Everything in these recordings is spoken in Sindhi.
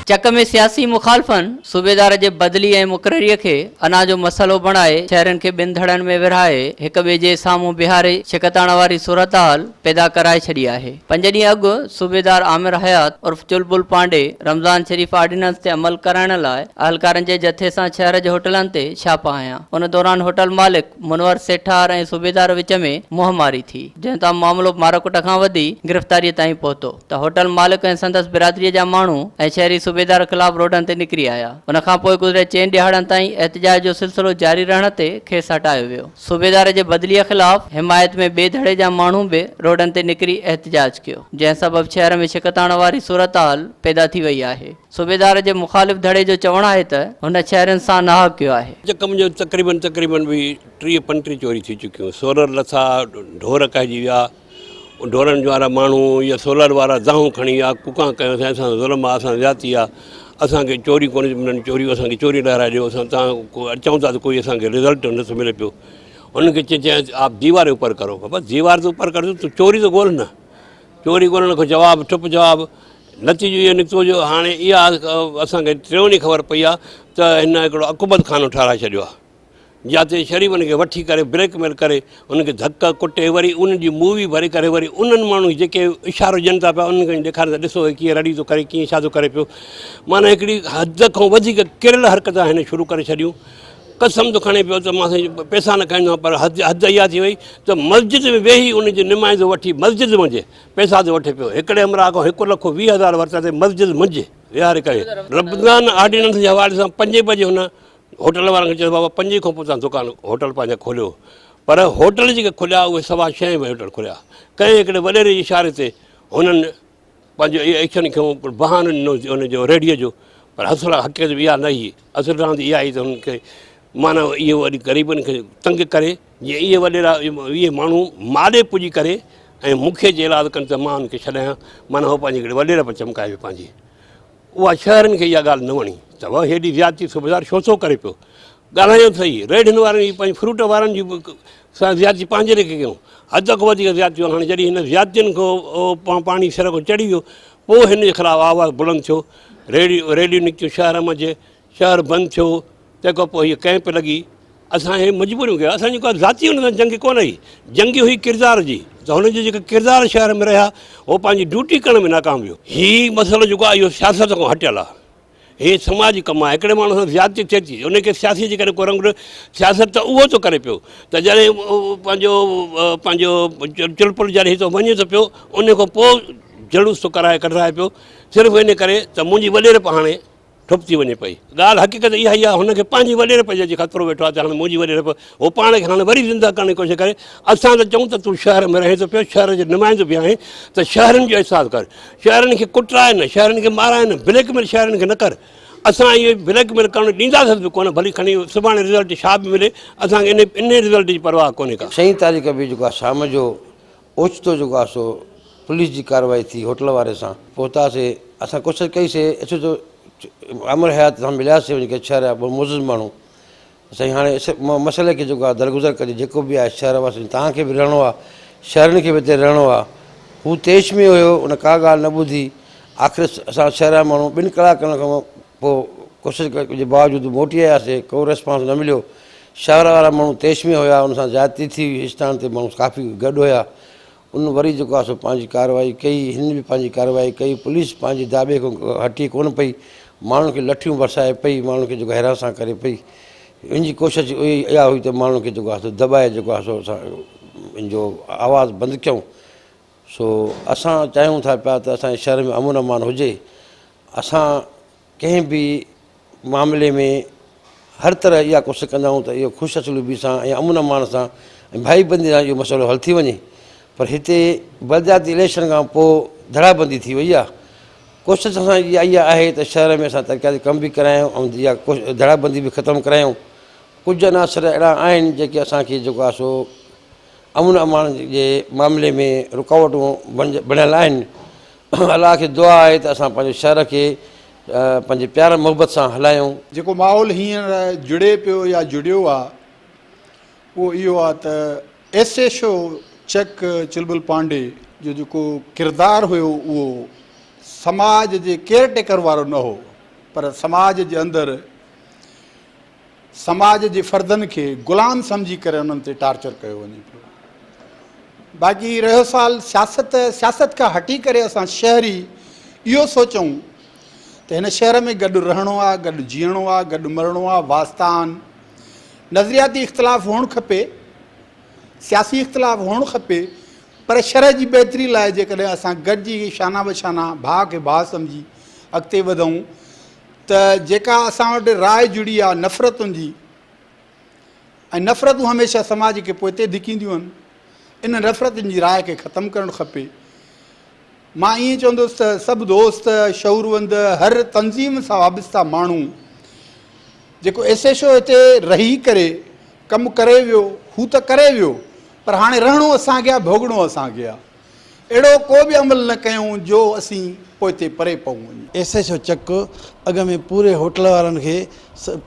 چڪ ۾ سياسي مخالفن صوبيدار جي بدلي ۽ مقرري کي انا جو مسئلو بڻائي شهرين کي ٻن ڌڙن ۾ ورهائي هڪ ٻئي جي سامهون بيهاري ڇڪتاڻ واري صورتحال پيدا ڪرائي ڇڏي آهي. پنج ڏينهن اڳ صوبيدار عامر حيات عرف چلبل پانڊي رمضان شريف آرڊيننس تي عمل ڪرائڻ لاء اهلڪارن جي جٿي سان شهر جي هوٽلن تي ڇاپا هنيا ان دوران هوٽل مالڪ منور سيٺار ۽ صوبيدار وچ ۾ منهن ماري ٿي، جنهن تان معاملو مارڪٽ کان وڌي گرفتاريء تائين پهتو ته هوٽل مالڪ ۽ سندس برادريء جا ماڻهو ۽ شهري صوبيدار خلاف روڊن تي نڪري آيا. ان کان پوء گذريل چئن ڏهاڙن تائين احتجاج جو سلسلو جاري رهڻ تي کيس هٽايو ويو. صوبيدار جي بدليء خلاف حمايت ۾ ٻئي ڌڙي جا ماڻهو به روڊن تي نڪري احتجاج ڪيو، جنهن سبب شهر ۾ ڇڪتاڻ واري صورتحال پيدا ٿي وئي آهي. صوبيدار جي مخالف ڌڙي جو چوڻ آهي ته هن شهرين سان ناحق ڪيو آهي. چڪ منهنجو تقريبن تقريبن به 30 35 چوري ٿي چڪيون سولر لٿا ڍور ڪهجي ويا ڍورن وارا ماڻهو يا سولر وارا دانهون کڻي ويا ڪوڪان ڪيو سائين اسان سان ظلم آ اسان سان زيادتي آ اسان کي چوري ڪونه ملن چوري اسان کي چوري لهرائي ڏيو اسان تان اچون ٿا ته ڪوئي اسان کي رزلٽ نٿو ملي پيو هنن کي چئي چئي آپ ديوار اوپر ڪرو بابا ديوار ته اوپر ڪر تون چوري ته ڳول نه چوري ڳولڻ کان جواب ٺپ جواب نتيجو اهو نڪتو جو هاڻي اها اسان کي ٽيون ڏينهن خبر پئي آهي ته هن هڪڙو عقوبت خانو ٺهرائي ڇڏيو آهي جاتي شريفن کي وٺي ڪري بليڪ ميل ڪري انهن کي ڌڪ ڪٽي وري انهن جي مووي ڀري ڪري وري انهن ماڻهن کي جيڪي اشارو ڏين ٿا پيا انهن کي ڏيکارين ٿا ڏسو هي ڪيئن رڙي ٿو ڪري ڪيئن ڇا ٿو ڪري پيو معنيٰ هڪڙي حد کان وڌيڪ ڪريل حرڪت هن شروع ڪري ڇڏيون قسم ٿو کڻي پيو ته مان سائين پئسا نه کائيندو آهيان پر حد حد اها ٿي وئي ته مسجد ۾ ويهي ان جي نمائندو وٺي مسجد منجهه پئسا ٿو وٺي پيو هڪڙي همراهه کان هڪ لک 20 هزار ورتا اٿئي مسجد منجهه ويهاري ڪري رمضان آرڊيننس جي حوالي سان پنجين بجي هن هوٽل وارن کي چيو بابا پنجين کان پوء توهان دڪان هوٽل پنهنجا کوليو پر هوٽل جيڪي کليا اهي سوا ڇهين بجي هوٽل کليا ڪنهن هڪڙي وڏيري جي اشاري تي هنن پنهنجو اهو ايڪشن کنيو پر بهانو ڏنو ان جو ريڊيو جو پر اصل حقيقت اها نه هئي اصل راند اها هئي ته هنن کي معنيٰ اهي وري غريبن کي تنگ ڪري جيئن اهي وڏيرا اهي ماڻهو ماڏي پڄي ڪري ۽ مون کي جي ايلاز ڪن ته مان هن کي ڇڏايان معنيٰ هو پنهنجي هڪڙي وڏيرپ چمڪائي ويو پنهنجي اها شهرين کي اها ڳالهه نه وڻي ته وه هيڏي زيادتي صوبيدار ڇو ٿو ڪري پيو ڳالهايو ته صحيح ريڙهين وارن جي پنهنجي فروٽ وارن جي سان زيادتي پنهنجي ليکي ڪيون حد کان وڌيڪ زيادتيون هاڻي جڏهن هن زيادتين کان پاڻي سر کان چڙهي ويو پوء هن جي خلاف آواز بلند ٿيو ريڙهيون ريليون نڪتيون شهر منجهه شهر بند ٿيو تنهن کان پوء هيء ڪئمپ لڳي اسان هي مجبوريون ڪيون اسان جي ڪا ذاتي هن سان جنگ ڪونه هئي جنگ هئي ڪردار جي ته هن جي جيڪي ڪردار شهر ۾ رهيا هو پنهنجي ڊيوٽي ڪرڻ ۾ ناڪام ويو هي مسئلو جيڪو آهي اهو سياست کان هٽيل آهي هي سماجي ڪم آهي هڪڙي ماڻهو سان زيادتي ٿئي ٿي ان کي سياسي جي ڪري ڪو رنگ سياست ته اهو ٿو ڪري پيو ته جڏهن پنهنجو پنهنجو چلپل جڏهن هتو وڃي ٿو پيو ان کان پوء جلوس ٿو ڪرائي ڪڍرائي پيو صرف ان ڪري ته منهنجي وڏيرپ هاڻي ٺپ ٿي وڃي پئي. ڳالهه حقيقت اها ئي آهي هن کي پنهنجي وڏيرپ جي اچي خطرو ويٺو آهي ته هاڻي منهنجي وڏيرپ هو پاڻ کي هاڻي وري زنده ڪرڻ جي ڪوشش ڪري. اسان ته چئون ته تون شهر ۾ رهين ٿو پيو، شهر جو نمائندو به آهين ته شهرين جو احساس ڪر. شهرين کي ڪٽرائي نه، شهرين کي مارائي نه، بليڪ ميل شهرين کي نه ڪر. اسان اهو بليڪ ميل ڪرڻ ڏينداسين به ڪونه، ڀلي کڻي سڀاڻي رزلٽ ڇا به ملي، اسان کي انهي رزلٽ جي پرواهه ڪونهي ڪا. ڇهين تاريخ به جيڪو آهي شام جو اوچتو جيڪو آهي سو پوليس جي ڪارروائي ٿي هوٽل واري سان پهتاسي اسان ڪوشش ڪئي C S H O Aamir Hayat سان ملياسي وڃي ڪي شهر جا معزز ماڻهو سائين هاڻي اس مسئلي کي جيڪو آهي درگذر ڪجي جيڪو به آهي شهر واسين توهان کي به رهڻو آهي شهرين کي به هتي رهڻو آهي هو تيش ۾ هيو ان ڪا ڳالهه نه ٻڌي آخر اسان شهر جا ماڻهو ٻن ڪلاڪن کان پوء ڪوشش جي باوجود موٽي آياسي ڪو ريسپانس نه مليو شهر وارا ماڻهو طيش ۾ هيا، ان سان زيادتي ٿي هئي، اسٽان تي ماڻهو ڪافي گڏ هيا، ان وري جيڪو آهي سو پنهنجي ڪارروائي ڪئي، هن به پنهنجي ڪارروائي ڪئي، پوليس پنهنجي داٻي کان هٽي ڪونه پئي، ماڻهن کي لٺيون برسائي پئي، ماڻهن کي جيڪو هراسان ڪري پئي، ان جي ڪوشش اها هئي ته ماڻهن کي جيڪو آهي سو دٻائي جيڪو آهي سو اسان ان جو آواز بند ڪيون، سو اسان چاهيون ٿا پيا ته اسان جي شهر ۾ امن امان هجي، اسان ڪنهن به معاملي ۾ هر طرح اها ڪوشش ڪندا آهيون ته اهو خوش اسلوبي سان ۽ امن امان سان ۽ ڀائي بندي سان اهو مسئلو حل ٿي وڃي پر هتي بلدياتي اليڪشن کان پوء ڌڙابندي ٿي وئي آهي ڪوشش اسان جي اها آهي ته شهر ۾ اسان ترقياتي ڪم به ڪرايون ۽ اها ڌڙابندي به ختم ڪرايون ڪجهه عناصر اهڙا آهن جيڪي اسان کي جيڪو آهي سو امن امان جي معاملي ۾ رڪاوٽون بڻيل آهن الله کي دعا آهي ته اسان پنهنجي شهر کي پنهنجي پيار محبت سان هلايون. جيڪو ماحول هينئر جڙي پيو يا جڙيو آ اهو اهو آ ته S H O Chak Chulbul Pandey جو جيڪو ڪردار هيو اهو سماج جي ڪيئر ٽيڪر وارو نه هو. پر سماج جي اندر سماج جي فردن کي غلام سمجهي ڪري انهن تي ٽارچر ڪيو وڃي پيو. باقي رهيو سوال سياست، سياست کان هٽي ڪري اسان شهري اهو سوچون ته هن شهر ۾ گڏ رهڻو آ، گڏ جيئڻو آ، گڏ مرڻو آ، واسطا آهن، نظرياتي اختلاف هئڻ کپي، سياسي اختلاف هئڻ کپي پر شهر جي بهتري لاء جيڪڏهن اسان گڏجي شانه بشانه ڀاء کي ڀاء سمجهي اڳتي وڌون ته جيڪا اسان وٽ راء جڙي آ نفرتن جي ۽ نفرتون هميشه سماج کي پوئتي ڌڪينديون آهن، ان نفرتن جي راء کي ختم ڪرڻ کپي. مان ائين چوندس ته سڀ دوست، شعوروند، هر تنظيم سان وابسته ماڻهو جيڪو ايس ايڇ او هتي رهي ڪري ڪم ڪري ويو، هو ته ڪري ويو پر هاڻي رهڻو اسان کي آ، ڀوڳڻو اسان کي آ. اهڙو ڪو به عمل نه ڪيون جو اسين پوئتي پري پئون وڃي. ايس ايڇ او چڪ اڳ ۾ پوري هوٽل وارن کي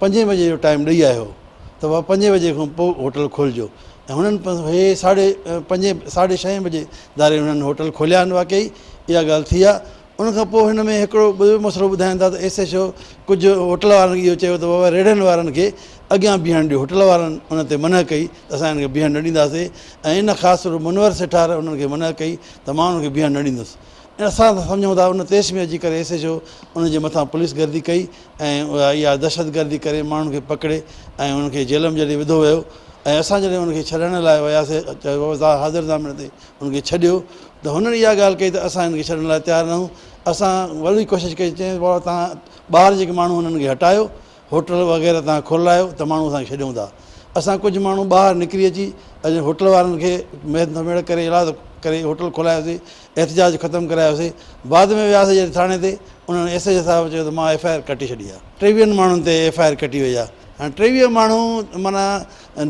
پنجين بجي جو ٽائيم ڏئي آيو هو ته بابا پنجين بجي کان پوء هوٽل کولجو ۽ هنن هي ساڍي پنجين ساڍي ڇهين بجي ڌاري هنن هوٽل کوليا آهن واقعي اها ڳالهه ٿي آهي ان کان پوء هن ۾ هڪڙو ٻيو مسئلو ٻڌائين ٿا ته ايس ايڇ او ڪجهه هوٽل وارن کي اهو چيو ته بابا ريڙهن وارن کي اڳيان بيهڻ ڏيو هوٽل وارن ان تي منع ڪئي ته اسان هنن کي بيهڻ نه ڏينداسين ۽ ان خاص طور منور سيٺار انهن کي منع ڪئي ته مان انهن کي بيهڻ نه ڏيندس ۽ اسان سمجهون ٿا ان تيس ۾ اچي ڪري ايس ايڇ او ان جي مٿان پوليس گردي ڪئي ۽ اها دهشتگردي ڪري ماڻهن کي پڪڙي ۽ انهن کي جيل ۾ جڏهن وڌو ويو ۽ اسان جڏهن انهن کي ڇڏائڻ لاء وياسي چيو بابا توهان حاضر ضامن تي انهن کي ڇڏيو ته هنن اها ڳالهه ڪئي ته اسان هن کي ڇڏڻ لاء تيار نه آهيون اسان وڏي ڪوشش ڪئي چيائين بابا توهان ٻاهر جيڪي ماڻهو انهن کي هٽايو هوٽل وغيره توهان کولرايو ته ماڻهو اسان کي ڇڏيون ٿا اسان ڪجهه ماڻهو ٻاهر نڪري اچي اڄ هوٽل وارن کي محنت ميڙ ڪري ايلاز ڪري هوٽل کولايوسي احتجاج ختم ڪرايوسي بعد ۾ وياسي جڏهن ٿاڻي تي انهن ايس ايڇ او صاحب چيو ته مان ايف I R ڪٽي ڇڏي آهي ٽيويهن ماڻهن تي ايف I R ڪٽي وئي آهي هاڻي 23 ماڻهو معنيٰ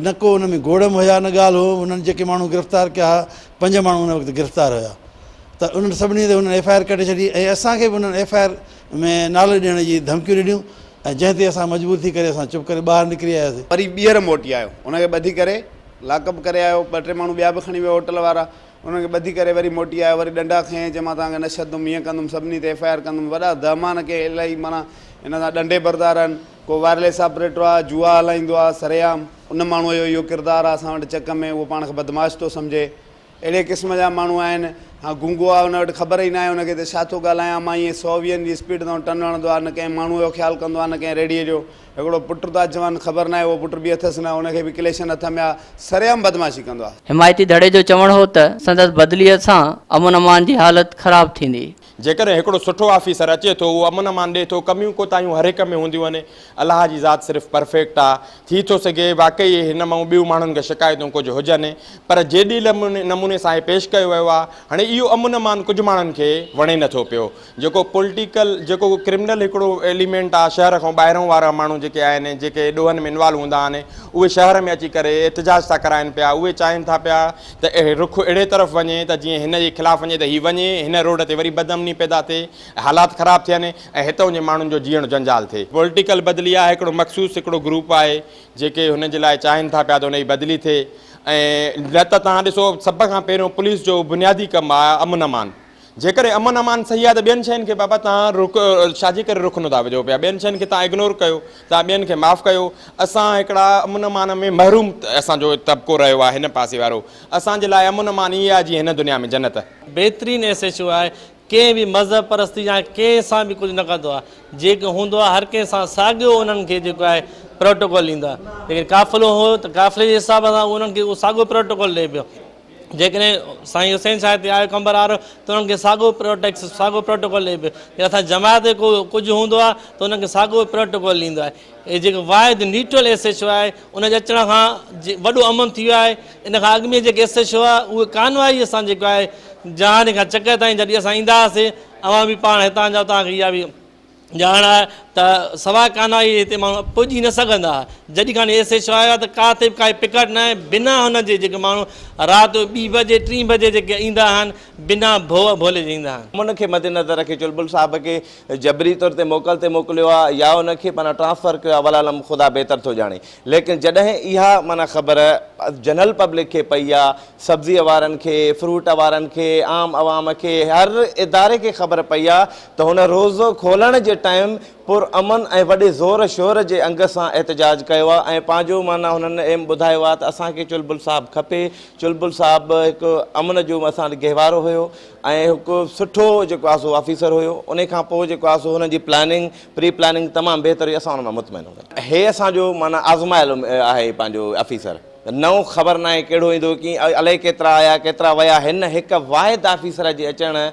نه ڪو ان ۾ گوڙم هيا نه ڳالهه هو انهن جيڪي ماڻهو گرفتار ڪيا ها پنج ماڻهو ان وقت گرفتار هيا ته انهن سڀني تي انهن ايف I R ڪٽي ڇڏي ۽ اسان کي به انهن ايف I R ۾ نالو ڏيڻ جي ڌمڪيون ڏنيون ۽ جنهن تي اسان مجبور ٿي ڪري اسان چپ ڪري ٻاهر نڪري آياسين. وري ٻيهر موٽي آيو ان کي ٻڌي ڪري لاڪ اپ ڪري آيو ٻه ٽي ماڻهو ٻيا به کڻي ويو هوٽل وارا انهن کي ٻڌي ڪري وري موٽي آيو وري ڏنڊا کنيائين چي مان توهان کي نه ڇڏندم ائين ڪندم سڀني تي ايف I R ڪندم وڏا دهمان ڪي الائي معنيٰ ان سان ڏنڊي بردار آهن ڪو وائرليس آپريٽر آ جوا هلائيندو آ سرعام ان ماڻهو جو اهو ڪردار آ اسان وٽ چڪ ۾ اهو پاڻ کي بدمعاش ٿو سمجهي اهڙي قسم جا ماڻهو آهن. ها گونگو آ ان وٽ خبر ئي ناهي ان کي ته ڇا ٿو ڳالهايان مان ائين سو ويهن جي اسپيڊ تان ٽن هڻندو آ نه ڪنهن ماڻهوء جو خيال ڪندو آ نه ڪنهن ريڙهيء جو. هڪڙو پٽ ٿا چون خبر ناهي اهو پٽ به اٿس نه ان کي به ڪليشن هٿ ۾ آ سرعام بدمعاشي ڪندو آ. حمايتي ڌڙي جو چوڻ هو ته سندس بدليء سان امن امان جي حالت خراب ٿيندي. جيڪڏهن هڪڙو سٺو آفيسر اچي ٿو اهو امن امان ڏئي ٿو ڪميون ڪوتاهيون هر هڪ ۾ هونديون آهن الله جي ذات صرف پرفيڪٽ آ ٿي ٿو سگهي واقعي هن مان ٻيون ماڻهن کي شڪايتون ڪجهه هجن پر جيڏي نموني سان هي پيش ڪيو ويو آ هاڻي اهو امن امان ڪجهه ماڻهن کي وڻي نٿو پيو جيڪو پوليٽيڪل جيڪو ڪرمنل هڪڙو ايليمينٽ آ شهر کان ٻاهرون وارا ماڻهو جيڪي آهن جيڪي ڏوهن ۾ انوالو هوندا آهن اهي شهر ۾ اچي ڪري احتجاج ٿا ڪرائن پيا اهي چاهين ٿا پيا ته رخ اهڙي طرف وڃي ته جيئن هن جي خلاف وڃي ته هي وڃي هن روڊ تي وري بدامني پيدا ٿئي حالات خراب ٿين ۽ هتئون جي ماڻهن جو جيئڻ جنجال ٿئي. پوليٽيڪل بدلي آهي هڪڙو مخصوص هڪڙو گروپ آهي جيڪي هن جي لاء چاهين ٿا پيا ته هن جي بدلي ٿئي ۽ نه ته توهان ڏسو سڀ کان پهريون پوليس جو بنيادي ڪم آهي امن امان جيڪڏهن امن امان صحيح آهي ته ٻين شين کي بابا توهان رڪ ڇا جي ڪري رخ نٿا وجهو پيا ٻين شين کي توهان اگنور ڪيو توهان ٻين کي معاف ڪيو اسان هڪڙا امن امان ۾ محروم اسان جو طبقو رهيو آهي هن پاسي وارو اسان جي لاء امن امان ائين آهي جيئن هن دنيا ۾ جنت. بهترين ايس ايڇ او آهي ڪنهن به مذهب پرستي يا ڪنهن سان به ڪجهه نه ڪندو آهي جيڪو هوندو آهي هر ڪنهن سان ساڳيو انهن کي جيڪو آهي پروٽوڪول ڏيندو آهي جيڪڏهن قافلو هو ته قافلي جي حساب سان انهن کي اهو ساڳيو پروٽوڪول ڏئي پيو جيڪڏهن سائين حسين شاهه تي آيو قمبر آرو ته انهن کي ساڳيو پروٽيڪس ساڳيو پروٽوڪول ڏئي پيو جي اسان جماعت جو ڪو ڪجهه هوندو آهي ته انهن کي ساڳيو پروٽوڪول ڏيندو آهي هي جيڪو واحد نيوٽرل ايس ايڇ او آهي ان جي اچڻ کان وڏو امن ٿي ويو آهي ان کان اڳ ۾ جيڪي ايس ايڇ او آهي اهي ڪانوائي سان جيڪو آهي جهان کان چڪر تائين جڏهن اسان ايندا هئاسين اوهان به پاڻ هتان جا توهان کي اها به ڄاڻ آهي ته سوا ڪانائي هتي ماڻهو پڄي نه سگهندا ها. جڏهن کان ايس ايڇ او آيو آهي ته ڪاٿي به ڪائي پڪڙ نه آهي بنا هن جي جيڪي ماڻهو رات جو ٻي بجي ٽين بجي جيڪي ايندا آهن بنا ڀوء ڀولي جي ايندا آهن. ان کي مدنظر رکي چلبل صاحب کي جبري طور تي موڪل تي موڪليو آهي يا ان کي معنيٰ ٽرانسفر ڪيو آهي والعالم خدا بهتر ٿو ڄاڻي ليڪن جڏهن اها معنيٰ خبر جنرل پبلڪ کي پئي آهي سبزيء وارن کي فروٽ وارن کي عام عوام کي هر اداري کي خبر پئي آهي ته هن روزو کولڻ جي ٽائيم پر امن ۽ وڏي زور شور جي انگ سان احتجاج ڪيو آهي ۽ پنهنجو معنيٰ هنن ايم ٻڌايو آهي ته اسان کي چلبل صاحب کپي. چلبل صاحب هڪ امن جو اسان وٽ گهوارو هيو ۽ هڪ سٺو جيڪو آهي سو آفيسر هيو. انهي کان پوء جيڪو آهي سو هنن جي پلاننگ پري پلاننگ تمام بهتر هئي اسان ان مان مطمئن هوندا. هي اسان جو معنيٰ آزمايل آهي پنهنجو آفيسر نئون خبر ناهي ڪهڙو ايندو ڪي الائي ڪيترا آيا ڪيترا ويا هن هڪ واحد آفيسر جي اچڻ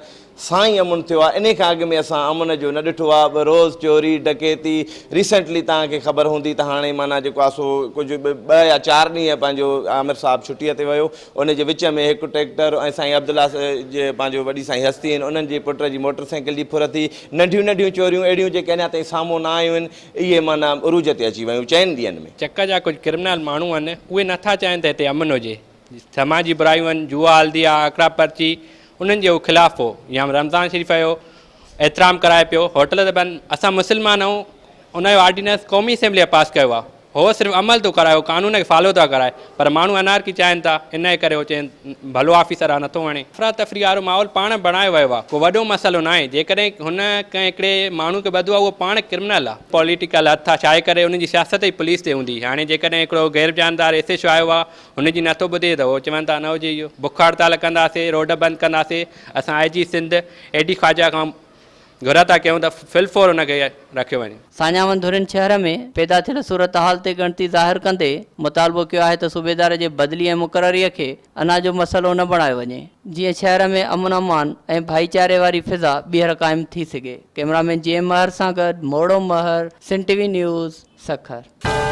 سان ئي امن ٿيو آهي انهي کان اڳ ۾ اسان امن جو نه ڏٺو آهي به روز چوري ڊڪيتي ريسينٽلي توهان کي خبر هوندي ته هاڻي معنيٰ جيڪو آهي سو ڪجهه ٻه يا چار ڏينهن پنهنجو عامر صاحب ڇٽيء تي ويو ان جي وچ ۾ هڪ ٽريڪٽر ۽ سائين عبدالله جي پنهنجو وڏي سائين هستي آهن انهن جي پٽ جي موٽر سائيڪل جي ڦر ٿي ننڍيون ننڍيون چوريون اهڙيون جيڪي اڃا تائين سامهون نه آيون آهن اهي معنيٰ عروج تي اچي ويون چئن ڏينهن ۾. چڪ جا ڪجهه ڪرمنل ماڻهو آهن اهي نٿا چاهين ته هتي امن هجي سماجي برايون آهن، جوا هلندي آ، اڪڙا پرچي، انهن جي هو خلاف هو يا رمضان شريف جو احترام ڪرائي پيو، هوٽل ته بند، اسان مسلمان آهيون، ان جو آرڊيننس قومي اسيمبليء پاس ڪيو آ، هو صرف عمل ٿو ڪرائي، هو قانون کي فالو ٿا ڪرائي، پر ماڻهو انارڪي چاهين ٿا، ان جي ڪري هو چين ڀلو آفيسر آ نٿو وڻي. افراتفري وارو ماحول پاڻ بڻايو ويو آ، ڪو وڏو مسئلو ناهي، جيڪڏهن هن ڪنهن هڪڙي ماڻهو کي ٻڌو آ اهو پاڻ ڪرمنل آ. پوليٽيڪل هٿ آ، ڇاهي ڪري انهن جي سياست ئي پوليس تي هوندي، هاڻي جيڪڏهن هڪڙو غير جانبدار ايس ايڇ او آيو آ، هن جي نٿو ٻڌي ته هو چون ٿا نه هجي اهو بک هڙتال ڪنداسي روڊ بند ڪنداسي اسان I G Sindh A D Khawaja کان گهر ٿا ڪيون ته فل فور هن کي رکيو وڃي. ساڃاهوند ڌرين شهر ۾ پيدا ٿيل صورتحال تي ڳڻتي ظاهر ڪندي مطالبو ڪيو آهي ته صوبيدار جي بدلي ۽ مقرري کي انا جو مسئلو نه بڻايو وڃي جيئن شهر ۾ امن امان ۽ ڀائيچاري واري فضا ٻيهر قائم ٿي سگهي. ڪئميرا مين جي ايم مهر سان گڏ Moro Mehar, Sindh T V news, Sukkur.